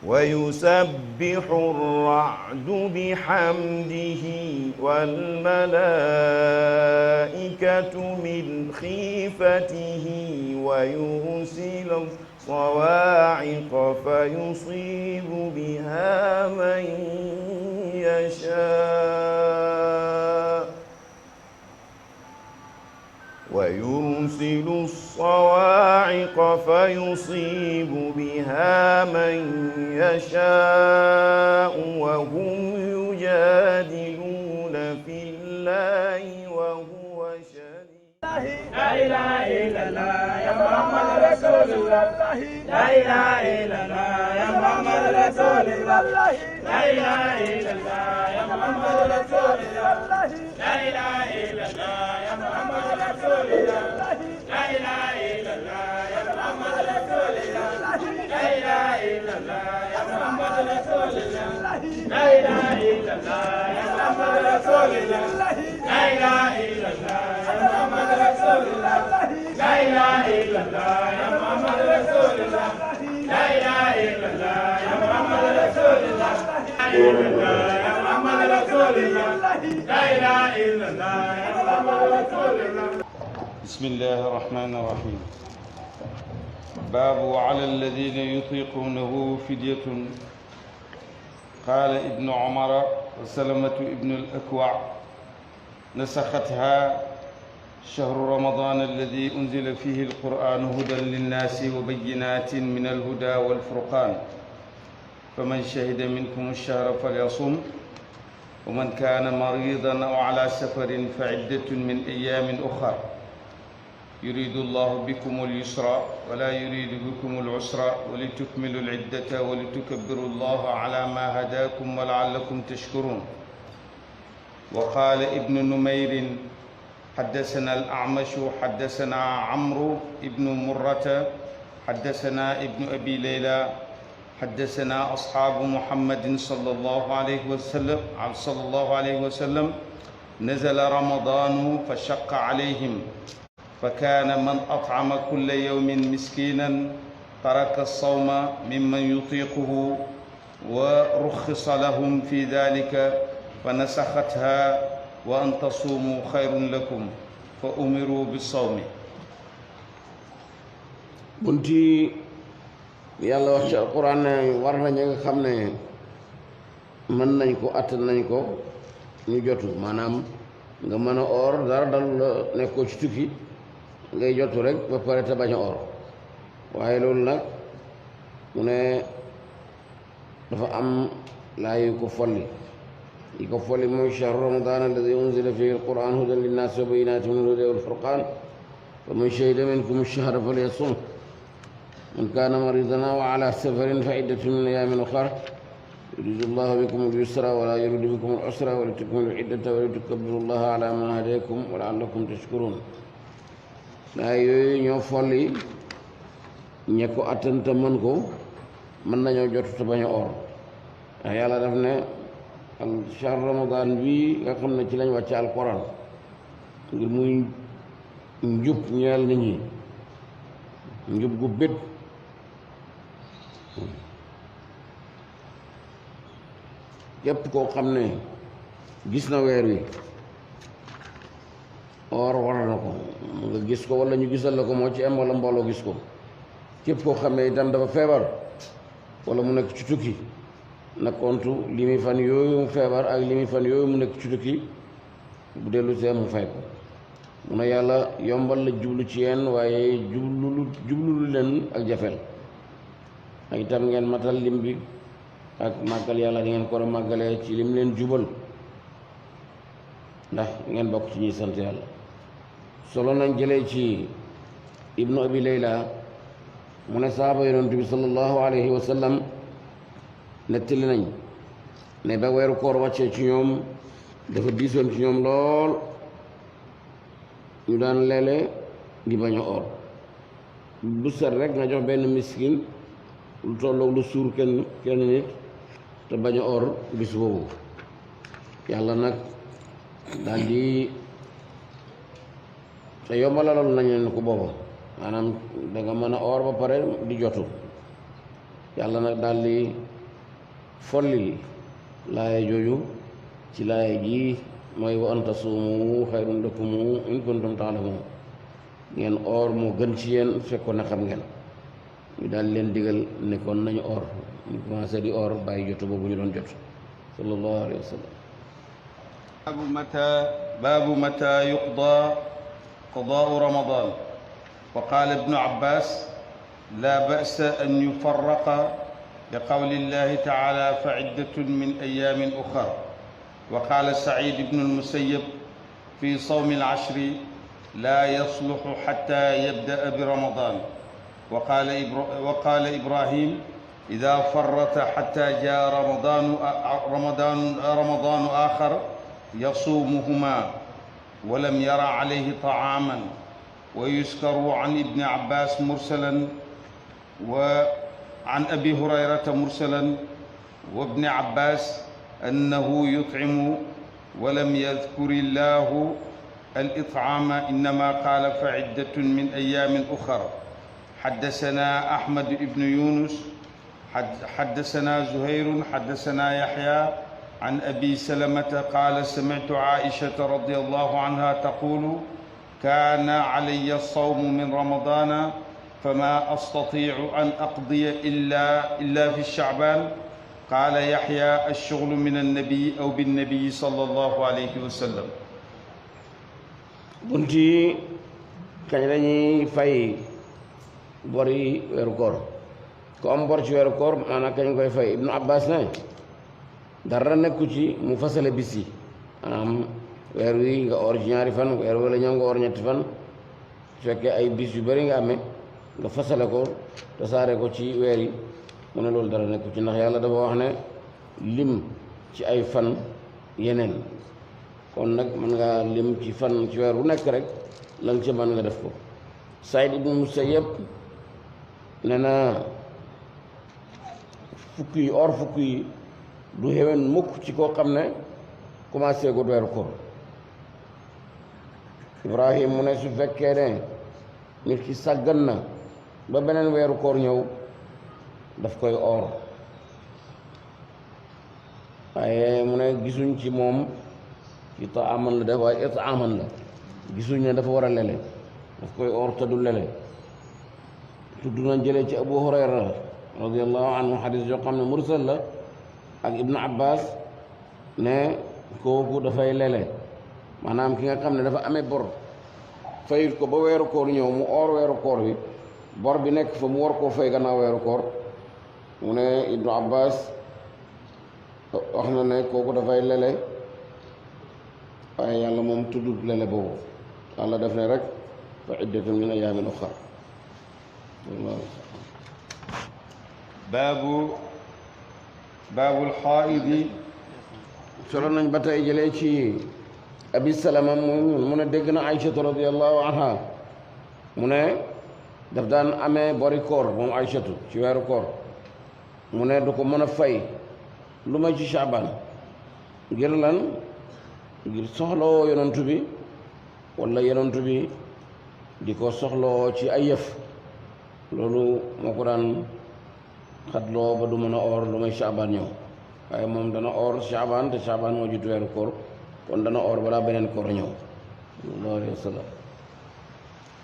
ويسبح الرعد بحمده والملائكة من خيفته ويرسل الصواعق فيصيب بها من يشاء ويرسل الصواعق فيصيب بها من يشاء وهم يجادلون في الله وهو شديد. لا إله إلا الله يا محمد رسول الله. لا إله إلا الله يا محمد رسول الله. لا إله إلا الله يا محمد رسول الله. لا إله إلا الله يا محمد رسول الله. لا إله إلا الله يا محمد رسول الله. لا إله إلا الله يا محمد رسول الله. لا إله إلا الله يا محمد رسول الله. لا إله إلا الله يا محمد رسول الله. لا إله إلا الله يا محمد رسول الله. لا إله إلا الله يا محمد رسول الله. لا إله إلا الله يا محمد رسول الله. لا إله إلا الله يا محمد رسول الله. بسم الله الرحمن الرحيم. باب على الذين يطيقونه فدية. قال ابن عمر وسلمة ابن الأكوع نسختها شهر رمضان الذي أنزل فيه القرآن هدى للناس وبينات من الهدى والفرقان فمن شهد منكم الشهر فليصم ومن كان مريضا أو على سفر فعدة من أيام أخر يريد الله بكم اليسر ولا يريد بكم العسر ولتكملوا العدة ولتكبروا الله على ما هداكم ولعلكم تشكرون. وقال ابن نمير حدثنا الأعمش حدثنا عمرو بن مرة حدثنا ابن أبي ليلى حدثنا أصحاب محمد صلى الله عليه وسلم نزل رمضان فشق عليهم فكان من أطعم كل يوم مسكينا ترك الصوم ممن يطيقه ورخص لهم في ذلك فنسختها وأن تصوموا خير لكم فأمروا بالصوم. bunti yàlla wax ci alquran ne war na ñi nga xam ne mën nañ ko attan nañ ko ñu jotu maanaam nga mën a oor dara dalu la nekkoo ci tukki ngay jotu rek ba pare te bañ a oor waaye loolu nag mu ne dafa am laa yu ko folli yi ko folli mooy shahru ramadan alladi unzila fihi alquran hudan linnaasi wa bayyinatin min alhuda walfurqan faman shahida minkum ash-shahra falyasum man kaana maridan aw ala safarin fa iddatun min ayaamin ukhar yuridu llahu bikum al-yusra wa la yuridu bikum al-usra wa litukmilu al-iddata wa litukabbiru llaha ala ma hadakum wa la'allakum tashkurun. daa yooyu ñoo folli ñe ko attanta mën ko mën nañoo jotu te bañ a oor ndax yàlla daf ne al shahr ramadan bi nga xam ne ci lañ wàcce alquran ngir muy njub ñeel nit ñi njub gu bét képp koo xam ne gis na weer wi or war na ko nga gis ko wala ñu gisal la ko moo ci am wala mbooloo gis ko képp koo xam ne itam dafa feebar wala mu nekk ci tukki na kontu li muy fan yooyu mu feebar ak li muy fan yooyu mu nekk ci tukki bu dellu see mu fay ko mu ne yàlla yombal la jublu ci yéen waaye jublu leen ak jafel ak itam ngeen matal lim bi ak màggal yàlla di ngeen ko war a màggalee ci lim leen jubal ndax ngeen bokk ci ñuy sant yàlla. solo nañ jëlee ci ibnu abi layla mu ne sahaaba yonent bi sallallahu alayhi wa sallam nettali nañ ne ba weeru koor wàccee ci ñoom dafa diisoon ci ñoom lool ñu daan leele di bañ a oor bu set rek nga jox benn miskin lu tolloog lu suur kenn nit te bañ a oor bis boobu yàlla nag daal di te yombalaloon nañ leen ko booba maanaam da nga mën a oor ba pare di jotu yàlla nag daal di folli laaya jooju ci laaya ji mooy wa an tasuumu xayrun lakum in kuntum taalamuun ngeen or moo gën ci yéen fekkoon na xam ngeen ñu daal leen digal ne kon nañu or ñu commencé di or bàyyi jotu boobu ñu doon jot sallallahu alayhi wa sallam باب متى يقضى قضاء رمضان وقال ابن عباس لا بأس أن يفرق لقول الله تعالى فعدة من أيام أخر وقال سعيد بن المسيب في صوم العشر لا يصلح حتى يبدأ برمضان وقال إبراهيم إذا فرط حتى جاء رمضان آخر يصومهما ولم يرى عليه طعاما ويذكر عن ابن عباس مرسلا وعن أبي هريرة مرسلا وابن عباس أنه يطعم ولم يذكر الله الإطعام إنما قال فعدة من أيام أخر حدثنا أحمد بن يونس حدثنا زهير حدثنا يحيى عن أبي سلمة قال سمعت عائشة رضي الله عنها تقول كان علي الصوم من رمضان فما أستطيع أن أقضي إلا في الشعبان قال يحيى الشغل من النبي أو بالنبي صلى الله عليه وسلم bunti kañ lañuy fay bori weeru koor ku am bor ci weeru koor maanaam kañ koy fay Ibnu Abbas ne dara nekku ci mu fasale bis yi maanaam weer wi nga or ci ñaari fan weer wala ñëw nga or ñetti fan su fekkee ay bis yu bari nga amee nga fasale ko tasaare ko ci weer yi mu ne loolu dara nekku ci ndax yàlla dafa wax ne lim ci ay fan yeneen kon nag mën nga lim ci fan ci weer wu nekk rek la nga ca mën nga def ko Saïd ibnu Musayyab ne na fukki yi or fukki yi du xewen mukk ci koo xam ne commencé gu weeru koor Ibrahim mu ne su fekkee ne nit ki sàggan na ba beneen weeru koor ñëw daf koy or waaye mu ne gisuñ ci moom itaaman la def waaye itaaman la gisuñ ne dafa war a lele daf koy or te du lele tudd nañ jëlee ci Abu Hurayra radiallahu anhu xadis yoo xam ne mursal la ak Ibnu Abbas ne kooku dafay lele maanaam ki nga xam ne dafa amee bor fayut ko ba weeru koor ñëw mu or weeru koor bi bor bi nekk fa mu war koo fay gannaaw weeru koor mu ne Ibnu Abbas wax na ne kooku dafay lele waaye yàlla moom tuddut lele boobu yàlla def ne rek fa iddatun min ayaamin uxar baabul xaa'idi solo nañ ba tey jëlee ci abi salama mu ne dégg na aïchatu radiallahu anha mu ne daf daan amee bori koor moom aïchatu ci weeru koor mu ne du ko mën a fay lu may ci Shaaban ngir lan ngir soxlawoo yonantu bi wala yonantu bi di ko soxlawoo ci ay yëf loolu moo ko daan xatloo ba du mën a or lu may Shaaban ñëw waaye moom dana or Shaaban te Shaaban moo jiitu weeru koor kon dana or balaa beneen koor ñëw sallallahu alayhi wa sallam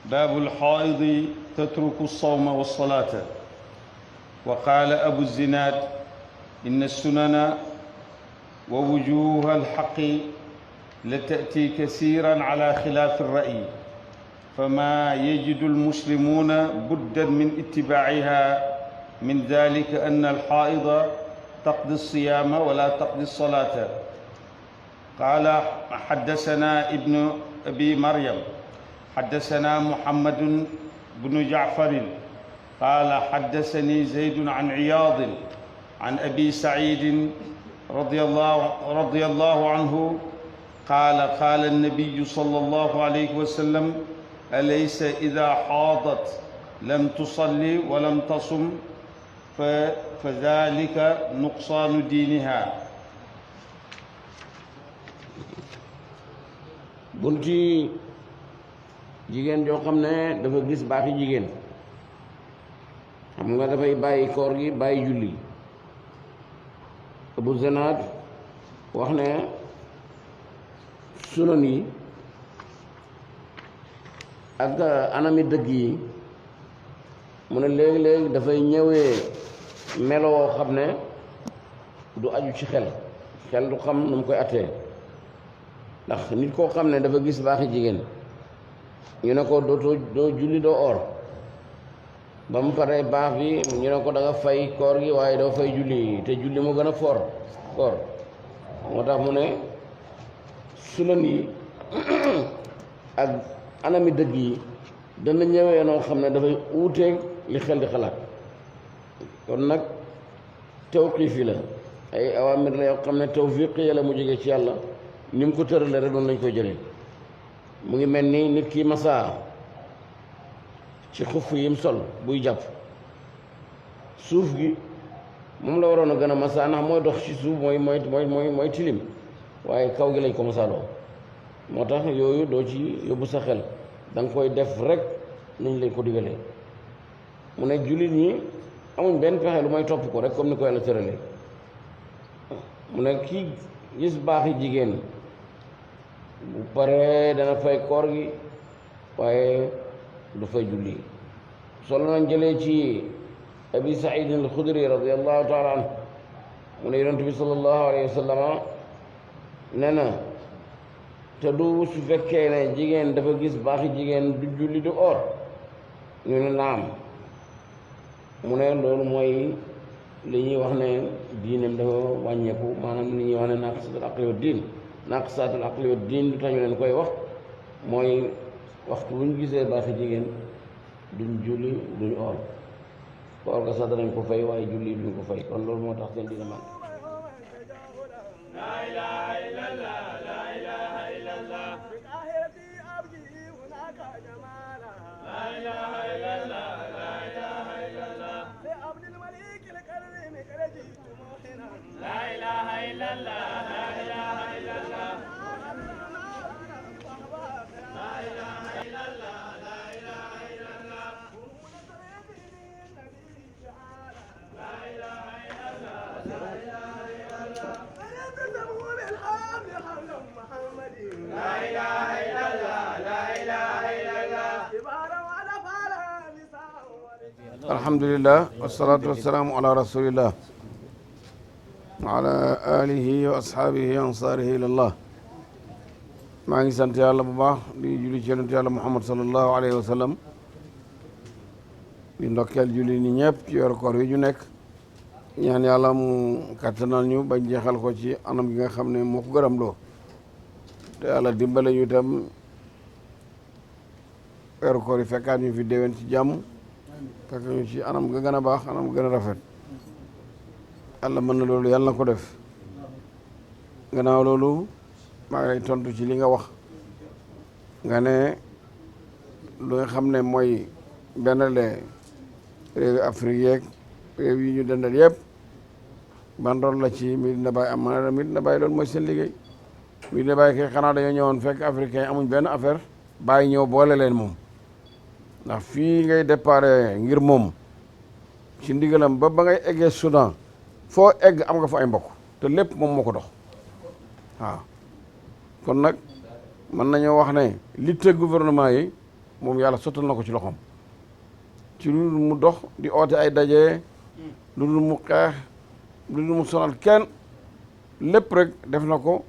baabul xaa'idi tatruku sawma wa salaata wa qaala abu zinaad inna sunana wa wujuha alxaqi la ta'ti kasiran ala xilaafi ra'yi fama yajidu almuslimuuna buddan min ittibaaciha min dalika anna alxaa'ida taqdi alsiyaama wala taqdi alsalaata qaala xaddasana ibnu abi maryam xaddasana muhammadun bnu jacfarin qaala xaddasani zaydun an ciyaadin an abi saciidin radiyallahu anhu qaala qaala annabiyu sallallahu alayhi wa sallam alaysa idaa xaadat lam tusalli wa lam tasum fa dalika nuqsaanu diiniha bunti jigéen joo xam ne dafa gis baaxi jigéen xam nga dafay bàyyi koor gi bàyyi julli. Abu Zanaad wax ne sunan yi ak anami dëgg yi mu ne léegi-léegi dafay ñëwee meloo xam ne du aju ci xel du xam nu mu koy attee ndax nit koo xam ne dafa gis baaxi jigéen ñu ne ko doo julli doo or ba mu paree baax bi ñu ne ko da nga fay koor gi waaye doo fay julli te julli moo gën a foor koor moo tax mu ne sunan yi ak anami dëgg yi dana ñëwee noo xam ne dafay uuteeg li xel di xalaat kon nag tawqiif yi la ay awaamir la yoo xam ne tawfiq la mu jógee ci yàlla ni mu ko tëralee rek noonu lañ koy jëlee mu ngi mel ni nit ki masaa ci xuff yim sol buy jàpp suuf gi moom la waroon a gën a masaa ndax mooy dox ci suuf mooy tilim waaye kaw gi lañ ko masaaloo moo tax yooyu doo ci yóbbu sa xel da nga koy def rek nañ lañ ko digalee mu ne jullit ñi amuñ benn pexe lu may topp ko rek comme ni ko yàlla tëralee mu ne kii gis baaxi jigéen bu paree dana fay koor gi waaye du fay julli solo nañ jëlee ci abi saïd al xudri radiallahu taala anhu mu ne yonent bi sallallahu alayhi wa sallam nee na te du su fekkee ne jigéen dafa gis baaxi jigéen du julli du or ñu ne naam mu ne loolu mooy li ñuy wax ne diineem dafa wàññeeku maanaam li ñuy wax ne naaqisatul aqli wa diin naaqisatul aqli wa diin du tax ñu leen koy wax mooy waxtu bu ñu gisee baaxi jigéen duñ julli duñ or koor ga sax danañ ko fay waaye julli duñ ko fay kon loolu moo tax seen diine man alhamdulillah wassalatu wassalamu ala rasulillah wa ala alihi wa ashaabihi wa ansaarihi ilallah maa ngi sant yàlla bu baax di julli ci yonent yàlla Muhammad sallallahu alayhi wa sallam di ndokkeel julli ni ñëpp ci weeru koor wi ñu nekk ñaan yàlla mu kattanal ñu bañ jeexal ko ci anam gi nga xam ne moo ko gërëm loo te yàlla dimbale ñu itam weeru koor yi fekkaat ñu fi déwén ci jàmm fekk ñu ci anam ga gën a baax anam ga gën a rafet yàlla mën na loolu yàlla na ko def gannaaw loolu maa ngi lay tontu ci li nga wax nga ne lu nga xam ne mooy benn le réewi Afrique yeeg réew yi ñu dendal yëpp ban rôle la ci Médina Baye am ma Médina Baye loolu mooy seen liggéey Médina Baye kay xanaa dañoo ñëwoon fekk africain yi amuñ benn affaire bàyyi ñëw boole leen moom ndax fii ngay déparé ngir moom ci ndigalam ba ngay eggee Soudan foo egg am nga fa ay mbokk te lépp moom moo ko dox waaw kon nag mën nañoo wax ne litte gouvernement yi moom yàlla sottal na ko ci loxoom ci lu dul mu dox di oote ay daje lu dul mu xeex lu dul mu sonal kenn lépp rek def na ko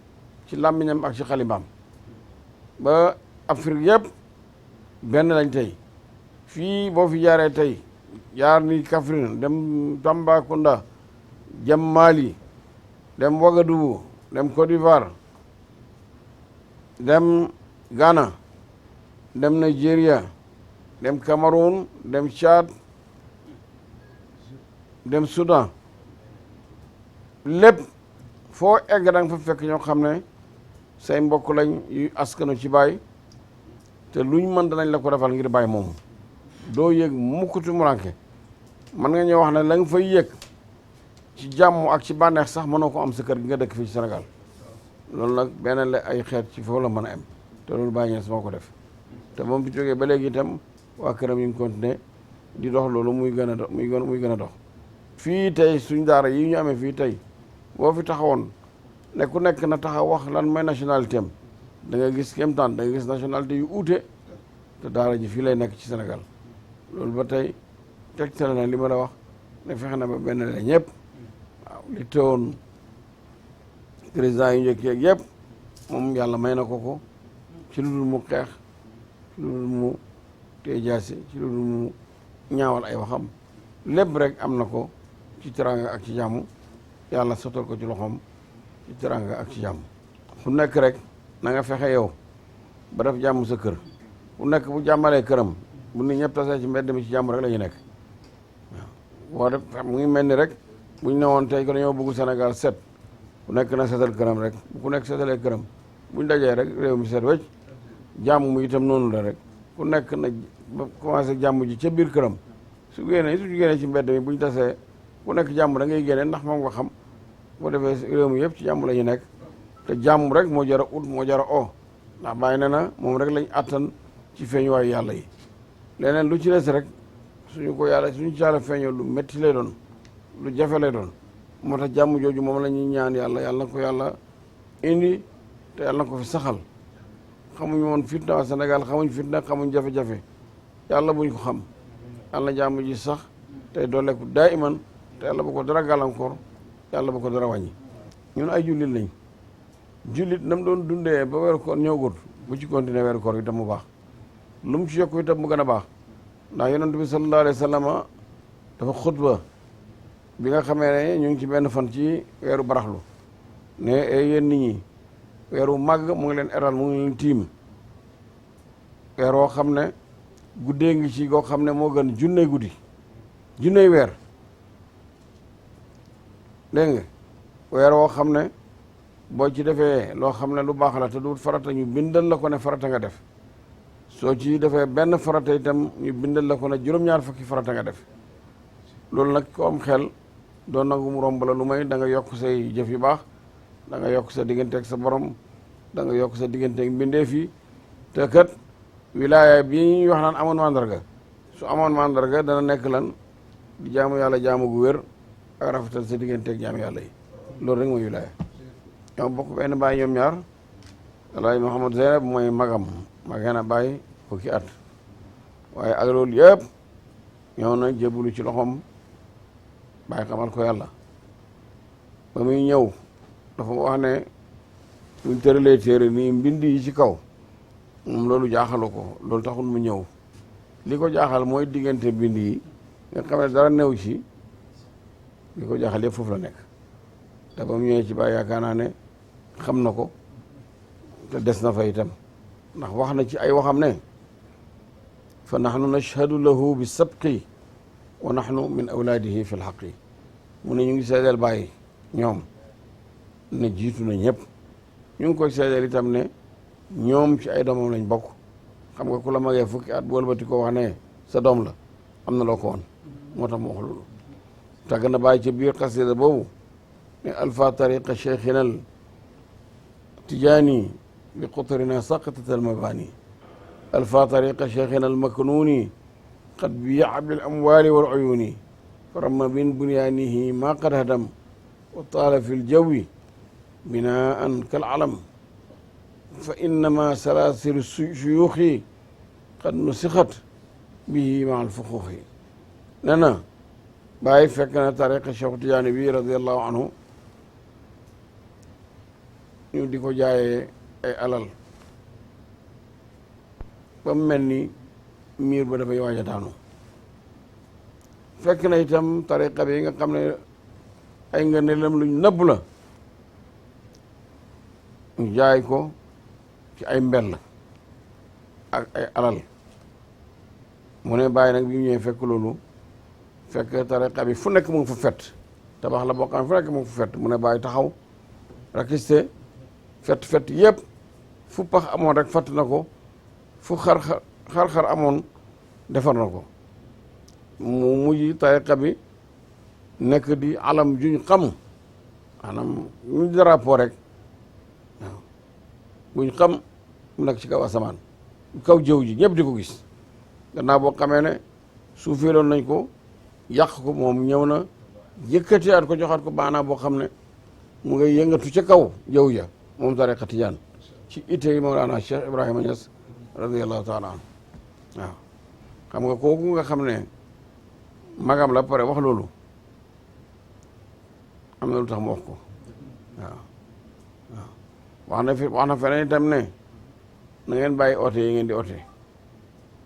ci làmmiñam ak ci xalimaam ba Afrique yëpp benn lañ tey fii boo fi jaaree tey jaar ni Kaffrine dem Tambacounda dem Mali dem Ouagadougou dem Côte d'Ivoire dem Ghana dem Nigeria dem Cameroun dem Tchad dem Soudan lépp foo egg da nga fa fekk ñoo xam ne say mbokk lañ yu askanu ci baay te luñ mën danañ la ko defal ngir baay moomu doo yëg mukkutu muranke mën nga ñëw wax ne la nga fay yëg ci jàmm ak ci bànneex sax mënoo ko am sa kër gi nga dëkk fii ci Sénégal loolu nag benn la ay xeet ci foofu la mën a am te loolu Baye Niass moo ko def te moom bi jógee ba léegi itam waa këram yi ngi continué di dox loolu muy gën a dox muy gën a dox. fii tey suñ daara yi ñu amee fii tey boo fi taxawoon ne ku nekk na taxaw wax lan mooy nationalité am da nga gis kéemtaan da nga gis nationalité yu uute te daara ji fii lay nekk ci Sénégal loolu ba tey tegtal na li ma la wax ne fexe na ba benn la ñëpp waaw li teewoon président yu njëkk yeeg yëpp moom yàlla may na ko ci lu dul mu xeex ci lu dul mu téye jaasi ci lu dul mu ñaawal ay waxam lépp rek am na ko ci teranga ak ci jàmm yàlla sottal ko ci loxoom ci teranga ak ci jàmm fu nekk rek na nga fexe yow ba def jàmm sa kër fu nekk bu jàmmalee këram bu nit ñëpp tasee ci mbedd mi ci jàmm rek la ñu nekk waaw boo def mu ngi mel ni rek bu ñu ne woon tey ko dañoo bëgg Sénégal set ku nekk na setal këram rek bu ku nekk setalee këram bu ñu dajee rek réew mi set wecc jàmm mu itam noonu la rek ku nekk na ba commencé jàmm ji ca biir këram su génnee ci mbedd mi bu ñu tasee ku nekk jàmm da ngay génne ndax moom nga xam boo defee réew mi yëpp ci jàmm la ñu nekk te jàmm rek moo jar a ut moo jar a o ndax bàyyi na na moom rek lañ attan ci feeñuwaayu yàlla yi leneen lu ci des rek suñu ci yàlla feeñoo lu métti lay doon lu jafe lay doon moo tax jàmm jooju moom la ñuy ñaan yàlla na ko yàlla indi te yàlla na ko fi saxal xamuñ woon fitna Sénégal xamuñ fitna xamuñ jafe-jafe yàlla buñ ko xam yàlla jàmm ji sax tey dooleeku daa iman te yàlla bu ko dara gàllankoor yàlla bu ko dara wàññi ñun ay jullit lañ jullit nam doon dundee ba weeru koor ñëwagut bu ci continuer weeru koor itam mu baax lu mu ci yokku itam mu gën a baax ndax yonent bi sallallahu alayhi wa sallam dafa xutba bi nga xamee ne ñu ngi ci benn fan ci weeru baraxlu ne yéen nit ñi weeru màgg mu ngi leen eral mu ngi leen tiim weer woo xam ne guddee ngi ci goo xam ne moo gën junney guddi junney weer dégg nga weer woo xam ne boo ci defee loo xam ne lu baax la te du farata ñu bindal la ko ne farata nga def soo ci defee benn farata itam ñu bindal la ko ne juróom-ñaar fukki farata nga def loolu nag ko am xel doon nangu mu romb la lu may da nga yokk say jëf yu baax da nga yokk sa digganteeg sa borom da nga yokk sa digganteeg mbindeef yi te kat wilaaya bi ñuy wax naan amoon mandarga su amoon mandarga dana nekk lan di jaamu yàlla jaamu gu wér ak rafetal sa digganteeg jaamu yàlla yi loolu rek mooy wilaaya ñoo bokk benn bàyyi ñoom ñaar walaay Mouhamed Zeynabou mooy magam magee na bàyyi fukki at waaye ak loolu yëpp ñëw na jébbalu ci loxoom bàyyi xamal ko yàlla ba muy ñëw dafa wax ne buñ tëralee téere nii mbind yi ci kaw moom loolu jaaxalu ko loolu taxul mu ñëw li ko jaaxal mooy diggante mbind yi nga xam ne dara new ci li ko jaaxal yëpp foofu la nekk te ba mu ñëwee ci bàyyi yaakaar naa ne xam na ko te des na fa itam ndax wax na ci ay waxam ne fa nahnu nashhadu lahu bi sabqi wa nahnu min awlaadihi fi lxaqi mu ne ñu ngi seedeel bàyyi ñoom ne jiitu na ñëpp ñu ngi koy seedeel itam ne ñoom ci ay doomam lañ bokk xam nga ku la magee fukki at bu wëlbati ko wax ne sa doom la am na loo ko woon moo tax mu wax loolu tàgg na bàyyi ci biir xasida boobu ne alfa tariqa cheikhina al tijaani bi qutrina saqatat al mabani alfa tariqa cheikhina al maknuni qad biya bil amwali wal uyuni faramma min bunyaanihi ma qad hadam wa taala fi ljawi binaan kal alam fa innama salaasilu suyuuxi qad nusixat bihi ma al fuxuuxi nee na bàyyi fekk na tariqa Cheikh Tidiane bi radiallahu anhu ñu di ko jaayee ay alal ba mu mel ni miir ba dafay waaj a daanu fekk na itam tariqa bi nga xam ne ay nga ne lam luñ nëbb la ñu jaay ko ci ay mbell ak ay alal mu ne bàyyi nag bi ñu ñëwee fekk loolu fekk tariqa bi fu nekk mu ngi fa fet tabax la boo xam ne fu nekk mu ngi fa fet mu ne bàyyi taxaw rakiste fet yëpp fu pax amoon rek fatt na ko fu xar-xar amoon defar na ko mu mujj tariqa bi nekk di alam juñ xam maanaam ñu drapeau rek waaw buñ xam mu nekk ci kaw asamaan kaw jëw ji ñëpp di ko gis gannaaw boo xamee ne suufeeloon nañ ko yàq ko moom ñëw na yëkkatiwaat ko joxaat ko baanaa boo xam ne mu ngay yëngatu ca kaw jaww ja moom tariqa tijaan ci itte yi Mawlana Cheikh Ibrahima Niass radiyallahu taala anhu waaw xam nga kooku nga xam ne magam la pare wax loolu am na lu tax mu wax ko waaw waaw wax na feneen itam ne na ngeen bàyyi oote yi ngeen di oote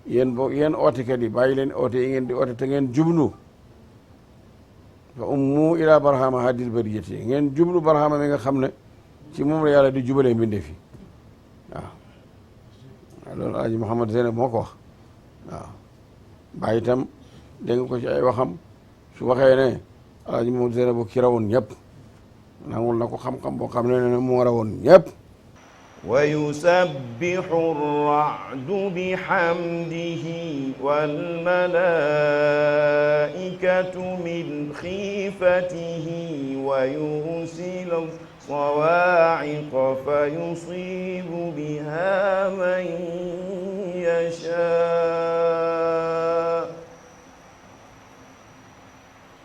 yéen ootekat yi bàyyi leen oote yi ngeen di oote te ngeen jublu fa ummu ila barhama hadil bariyati ngeen jublu barhama mi nga xam ne ci moom la yàlla di jubalee mbindee fi waaw loolu Alaaji Mouhamed Zeynab moo ko wax waaw bàyyi itam dégg nga ko ci ay waxam su waxee ne Alaaji Mouhamed Zeynab bu ki rawoon ñëpp nangul na ko xam-xam boo xam ne moo rawoon ñëpp ويسبح الرعد بحمده والملائكة من خيفته ويرسل الصواعق فيصيب بها من يشاء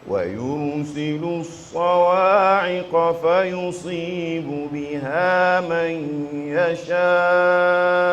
ويرسل الصواعق فيصيب بها من يشاء